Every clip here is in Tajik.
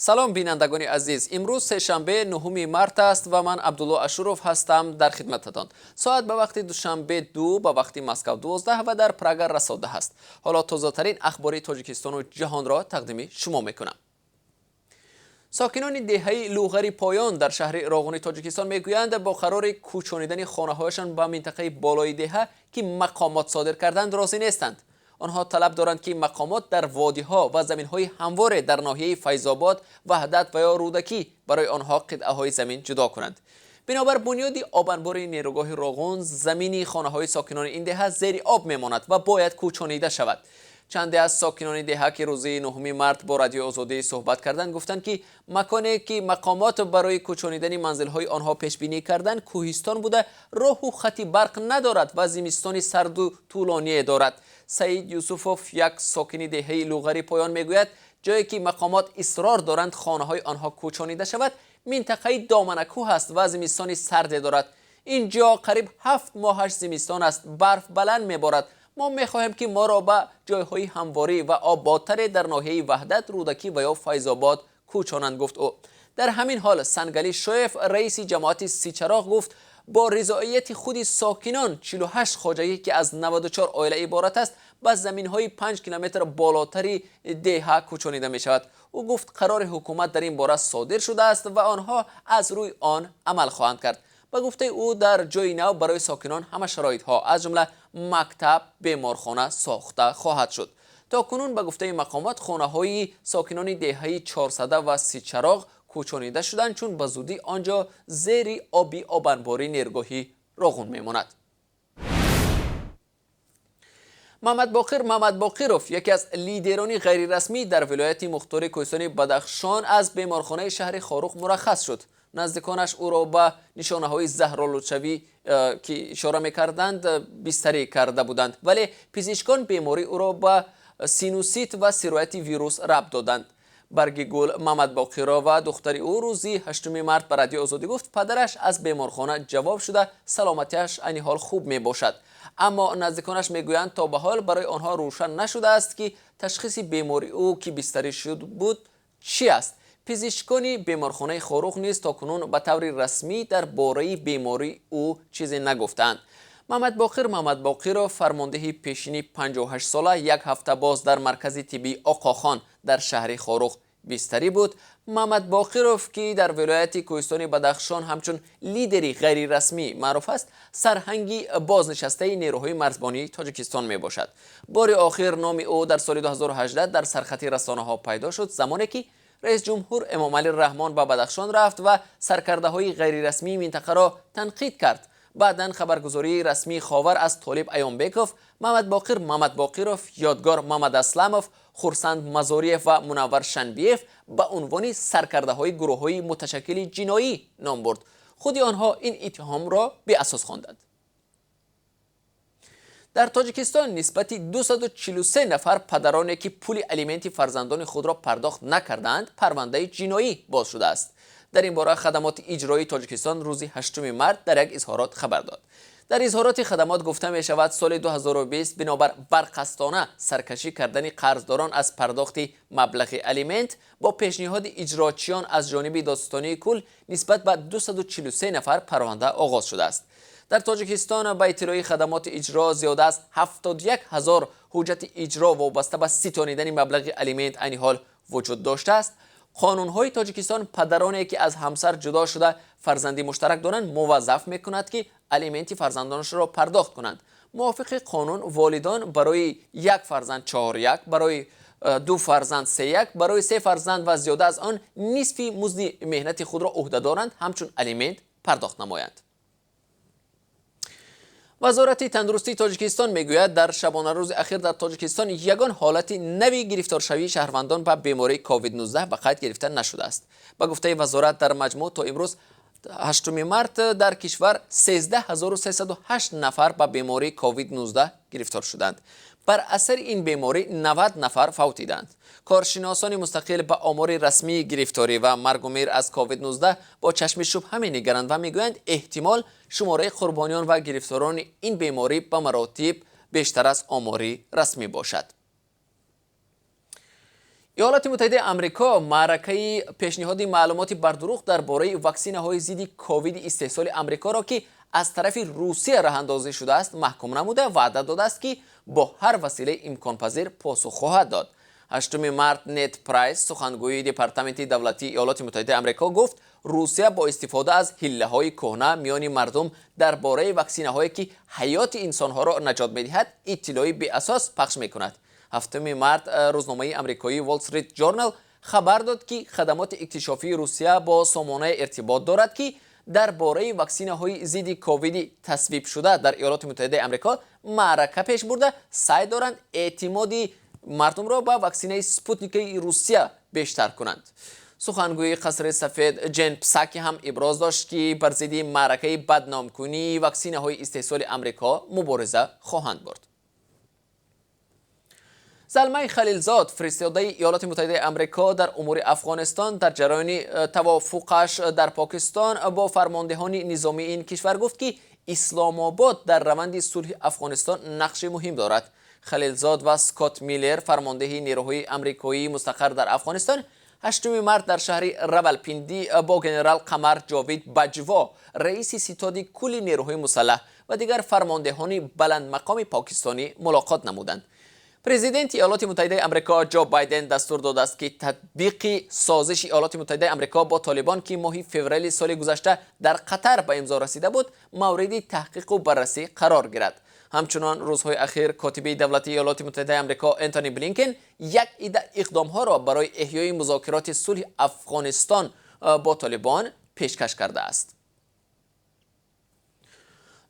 Салом, бинандагони азиз. Имрӯз сешанбе, 9 март аст ва ман Абдулло Ашуров ҳастам дар хидмататон. Соат ба вақти Душанбе 2, ба вақти Москав 12 ва дар Прага расо 10 аст. Ҳоло тозатарин ахбори Тоҷикистону ҷаҳонро тақдими шумо мекунам. Сокинони деҳаи Луғари Поён дар шаҳри Роғуни Тоҷикистон мегӯянд, бо қарори кӯчонидани хонаҳояшон ба минтақаи болои деҳа, ки мақомот содир карданд, розӣ нестанд. Онҳо талаб доранд, ки мақомот дар водиҳо ва заминҳои ҳамворе дар ноҳияи Файзобод, Ваҳдат ва ё Рӯдакӣ барои онҳо қитъаҳои замин ҷудо кунанд. Бинобар бунёди обанбори нерӯгоҳи Роғун, замини хонаҳои сокинони ин деҳа зери об мемонад ва бояд кӯчонида шавад. Чанде аз сокинони деҳа, ки рӯзи 9 март бо Радиои Озодӣ суҳбат карданд, гуфтанд, ки маконе, ки мақомот барои кӯчонидани манзилҳои онҳо пешбинӣ карданд, кӯҳистон буда, роҳу хати барқ надорад ва зимистони сарду тӯлоние дорад. Саид Юсуфов, як сокини деҳаи Луғари Поён, мегӯяд, ҷое ки мақомот исрор доранд хонаҳои онҳо кӯчонида шавад, минтақаи доманакӯҳ аст ва зимистони сарде дорад. Ин ҷо қариб 7 моҳаш зимистон аст, барф баланд меборад. Мо мехоҳем, ки моро ба ҷойҳои ҳамворӣ ва ободтаре дар ноҳияи Ваҳдат, Рӯдакӣ ва ё Файзобод кӯчонанд, гуфт ӯ. Дар ҳамин ҳол Сангалӣ Шоев, раиси ҷамоати Сичароғ, гуфт, бо ризоияти худи сокинон 48 хоҷагӣ, ки аз 94 оила иборат аст, ба заминҳои 5 километр болотари деҳа кӯчонида мешавад. Ӯ гуфт, қарори ҳукумат дар ин бора содир шудааст ва онҳо аз рӯи он амал хоҳанд кард. Ба гуфтаи ӯ, дар ҷои нав барои сокинон ҳама шароитҳо, аз ҷумла мактаб, беморхона сохта хоҳад шуд. То кунун, ба гуфтаи мақомот, хонаҳои сокинони деҳаи Чорсада ва Сичароғ кӯчонида шуданд, чун ба зудӣ он ҷо зери оби обанбори нерӯгоҳи Роғун мемонад. Мамадбоқир Мамадбоқиров, яке аз лидерони ғайрирасмӣ дар вилояти мухтори кӯҳистони Бадахшон, аз беморхонаи шаҳри Хоруғ мураххас шуд. Наздиконаш ӯро ба нишонаҳои заҳролудшавӣ, ки ишора мекарданд, бистарӣ карда буданд, вале пизишкон бемории ӯро ба синусит ва сирояти вирус рабт доданд. Баргигул Мамадбоқирова, духтари ӯ, рӯзи 8 март ба Радиои Озодӣ гуфт, падараш аз беморхона ҷавоб шуда, саломатиаш айни ҳол хуб мебошад. Аммо наздиконаш мегӯянд, то ба ҳол барои онҳо рӯшан нашудааст, ки ташхиси бемории ӯ, ки бистарӣ шуд буд, чӣ аст. Пизишкони беморхонаи Хоруғ низ то кунун ба таври расмӣ дар бораи бемории ӯ чизе нагуфтаанд. Мамадбоқир Мамадбоқиров, фармондеҳи пешини 58сола, як ҳафта боз дар маркази тиббии Оқохон дар шаҳри Хоруғ бистарӣ буд. Мамадбоқиров, ки дар вилояти кӯҳистони Бадахшон ҳамчун лидери ғайрирасмӣ маъруф аст, сарҳанги бознишастаи нерӯҳои марзбонии Тоҷикистон мебошад. Бори охир номи ӯ дар соли 2018 дар сархати расонаҳо пайдо шуд, замоне ки раисҷумҳур Эмомалӣ Раҳмон ба Бадахшон рафт ва саркардаҳои ғайрирасмии минтақаро танқид кард. Баъдан хабаргузории расмии Ховар аз Толиб Аёнбеков, Мамадбоқир Мамадбоқиров, Ёдгор Мамадасламов, Хурсанд Мазориев ва Мунаввар Шанбиев ба унвони саркардаҳои гурӯҳҳои муташаккили ҷиноӣ ном бурд. Худи онҳо ин иттиҳомро беасос хонданд. Дар Тоҷикистон нисбати 243 нафар падароне, ки пули алименти фарзандони худро пардохт накардаанд, парвандаи ҷиноӣ боз шудааст. Дар ин бора хадамоти иҷроии Тоҷикистон рӯзи 8 март дар як изҳорот хабар дод. Дар изҳороти хадамот гуфта мешавад, соли 2020 бинобар барқасдона саркашӣ кардани қарздорон аз пардохти маблағи алимент, бо пешниҳоди иҷрочиён аз ҷониби додситонии кулл нисбат ба 243 нафар парванда оғоз шудааст. Дар Тоҷикистон, ба иттилои хадамоти иҷро, зиёда аз 71 ҳазор ҳуҷҷати иҷро вобаста ба ситонидани маблағи алимент айни ҳол вуҷуд доштааст. Қонунҳои Тоҷикистон падароне, ки аз ҳамсар ҷудо шуда, фарзанди муштарак доранд, муваззаф мекунад, ки алименти фарзандонашро пардохт кунанд. Мувофиқи қонун, волидон барои як фарзанд чор як, барои ду фарзанд се як, барои се фарзанд ва зиёда аз он нисфи музди меҳнати худро ӯҳда доранд ҳамчун алимент пардохт намоянд. Вазорати тандурустии Тоҷикистон мегӯяд, дар шабонарӯзи ахир дар Тоҷикистон ягон ҳолати нави гирифторшавии шаҳрвандон ба бемории COVID-19 ба қайд гирифта нашудааст. Ба гуфтаи вазорат, дар маҷмӯъ то имрӯз, 8 март, дар кишвар 13 308 нафар ба бемории COVID-19 гирифтор шуданд. Бар асари ин беморӣ 90 нафар фавтиданд. Коршиносони мустақил ба омори расмии гирифторӣ ва маргу мир аз COVID-19 бо чашми шубҳа менигаранд ва мегӯянд, эҳтимол шумораи қурбониён ва гирифторони ин беморӣ ба маротиб бештар аз омори расмӣ бошад. Иёлоти Муттаҳидаи Амрико маъракаи пешниҳоди маълумоти бардурӯғ дар бораи ваксинаҳои зидди ковиди истеҳсоли Амрикоро, ки аз тарафи Русия роҳандозӣ шудааст, маҳкум намуда, ваъда додааст, ки бо ҳар василаи имконпазир посух хоҳад дод. 8 март Нед Прайс, сухангӯи Департаменти давлатии Иёлоти Муттаҳидаи Амрико, гуфт, Русия бо истифода аз ҳиллаҳои кӯҳна миёни мардум дар бораи ваксинаҳое, ки ҳаёти инсонҳоро наҷот медиҳад, иттилои беасос пахш мекунад. 7 март рӯзномаи амрикоии Wall Street Journal хабар дод, ки хадамоти иктишофии Русия бо сомонае иртибот дорад, ки дар бораи ваксинаҳои зидди ковиди тасвибшуда дар Иёлоти Муттаҳидаи Амрико маърака пеш бурда, саъй доранд эътимоди мардумро ба ваксинаи Спутникаи Русия бештар кунанд. Сухангӯи Қасри Сафед Ҷен Псаки ҳам иброз дошт, ки бар зидди маъракаи бадномкунии ваксинаҳои истеҳсоли Амрико мубориза хоҳанд бурд. Залмай Халилзод, фиристодаи Иёлоти Муттаҳидаи Амрико дар умури Афғонистон, дар ҷараёни тавофуқаш дар Покистон бо фармондеҳони низомии ин кишвар гуфт, ки Исломобод дар раванди сулҳи Афғонистон нақши муҳим дорад. Халилзод ва Скотт Миллер, фармондеҳи нерӯҳои амрикоии мустақар дар Афғонистон, 8 март дар шаҳри Равалпиндӣ бо генерал Қамар Ҷовид Баҷво, раиси ситоди кулли нерӯҳои мусаллаҳ, ва дигар фармондеҳони баландмақоми покистонӣ мулоқот намуданд. Президенти Иёлоти Муттаҳидаи Амрико Ҷо Байден дастур додааст, ки татбиқи созиши Иёлоти Муттаҳидаи Амрико бо Толибон, ки моҳи феврали соли гузашта дар Қатар ба имзо расида буд, мавриди таҳқиқу баррасӣ қарор гирад. Ҳамчунон рӯзҳои ахир котиби давлатии Иёлоти Муттаҳидаи Амрико Энтони Блинкен як ида иқдомҳоро барои эҳёи музокироти сулҳи Афғонистон бо Толибон пешкаш кардааст.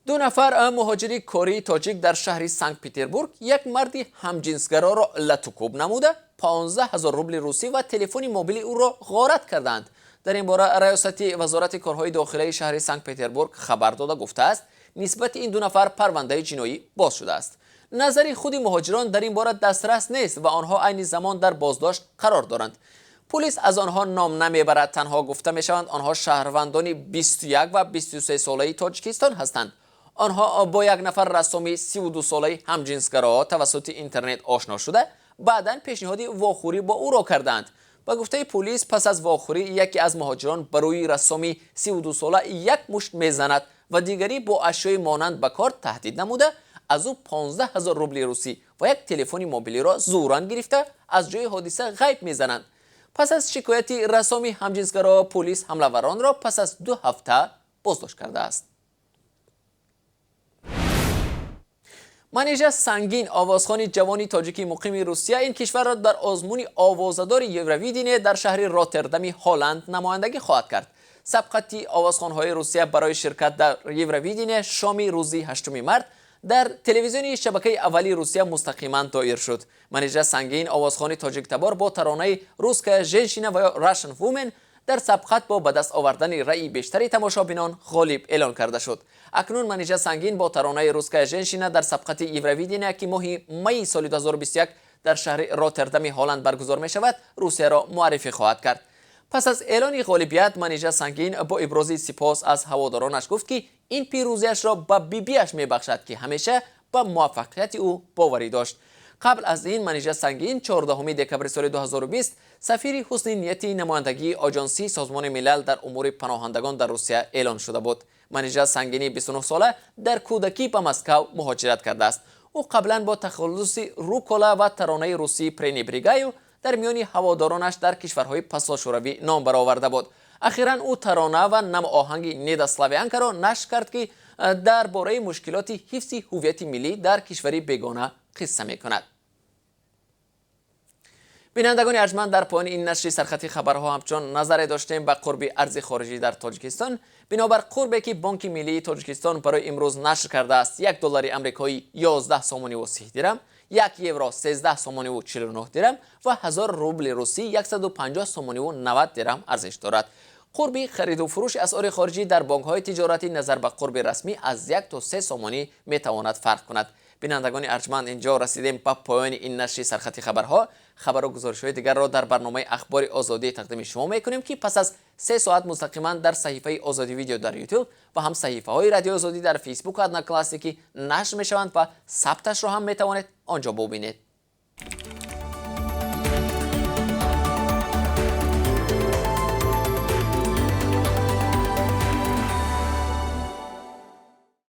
Ду нафар муҳоҷири кории тоҷик дар шаҳри Санкт Петербург як марди ҳамҷинсгароро латукӯб намуда, 15 ҳазор рубли русӣ ва телефони мобили ӯро ғорат карданд. Дар ин бора раёсати Вазорати корҳои дохилаи шаҳри Санкт Петербург хабар дода, гуфтааст, нисбати ин ду нафар парвандаи ҷиноӣ боз шудааст. Назари худи муҳоҷирон дар ин бора дастрас нест ва онҳо айни замон дар боздошт қарор доранд. Пулис аз онҳо ном намебарад, танҳо гуфта мешаванд, онҳо шаҳрвандони 21 ва 23 солаи Тоҷикистон ҳастанд. Онҳо бо як нафар рассоми 32 солаи ҳамҷинсгаро тавассути интернет ошно шуда, баъдан пешниҳоди вохӯрӣ бо ӯро карданд. Ба гуфтаи пулис, пас аз вохӯрӣ яке аз муҳоҷирон ба рӯи рассоми 32 сола як мушт мезанад ва дигарӣ бо ашёи монанд ба кор таҳдид намуда, аз ӯ 15 ҳазор рубли русӣ ва як телефони мобилиро зӯран гирифта, аз ҷои ҳодиса ғайб мезананд. Пас аз шикояти рассоми ҳамҷинсгаро пулис ҳамлаваронро пас аз 2 ҳафта боздошт кардааст. Манижа Сангин, овозхони ҷавони тоҷики муқими Русия, ин кишварро дар озмуни овозадори Евровидение дар шаҳри Роттердами Ҳолланд намояндагӣ хоҳад кард. Сабқати овозхонҳои Русия барои ширкат дар Евровидение шоми рӯзи 8 март дар телевизиони шабакаи аввали Русия мустақиман доир шуд. Манижа Сангин, овозхони тоҷиктабор, бо таронаи «Русская женщина» ва ё «Russian Woman» дар сабқат бо ба даст овардани раъи бештари тамошобинон ғолиб эълон карда шуд. Акнун Манижа Сангин бо таронаи «Русская женщина» дар сабқати Евровидения, ки моҳи майи соли 2021 дар шаҳри Роттердами Ҳолланд баргузор мешавад, Русияро муаррифӣ хоҳад кард. Пас аз эълони ғолибият Манижа Сангин бо ибрози сипос аз ҳаводоронаш гуфт, ки ин пирӯзиашро ба бибиаш мебахшад, ки ҳамеша ба муваффақияти ӯ боварӣ дошт. Қабл аз ин Манижа Сангин 14 декабри соли 2020 сафири ҳусни нияти намояндагии Оҷонсии Созмони Милал дар умури паноҳандагон дар Русия эълон шуда буд. Манижа Сангини 29 сола дар кӯдакӣ ба Москав муҳоҷират кардааст. Ӯ қаблан бо тахаллуси Рукола ва таронаи русии «Пренебрегаю» дар миёни ҳаводоронаш дар кишварҳои пасошӯравӣ ном бароварда буд. Ахиран ӯ тарона ва намоҳанги «Недославянка»-ро нашр кард, ки дар бораи мушкилоти ҳифзи ҳуввияти миллӣ дар кишвари бегона қисса мекунад. Бинандагони арҷманд, дар поёни ин нашри сархати хабарҳо ҳамчун назаре доштем ба қурби арзи хориҷӣ дар Тоҷикистон. Бинобар қурбе, ки Бонки Миллии Тоҷикистон барои имрӯз нашр кардааст, 1 доллари амрикоӣ 11 сомониву 30 дирам, 1 евро 13 сомониву 49 дирам ва 1000 рубли русӣ 150 сомониву 90 дирам арзиш дорад. Қурби хариду фурӯши асъори хориҷӣ дар бонкҳои тиҷоратӣ назар ба қурби расмӣ аз 1 то 3 сомонӣ метавонад фарқ кунад. Бинандагони арҷманд, инҷо расидем ба поёни ин нашри сархати хабарҳо. Хабару гузоришҳои дигарро дар барномаи Ахбори Озодӣ тақдими шумо мекунем, ки пас аз 3 соат мустақиман дар саҳифаи Озодӣ Видео дар Ютуб ва ҳам саҳифаҳои Радиои Озодӣ дар Фейсбуку Одноклассники нашр мешаванд ва сабташро ҳам метавонед он ҷо бубинед.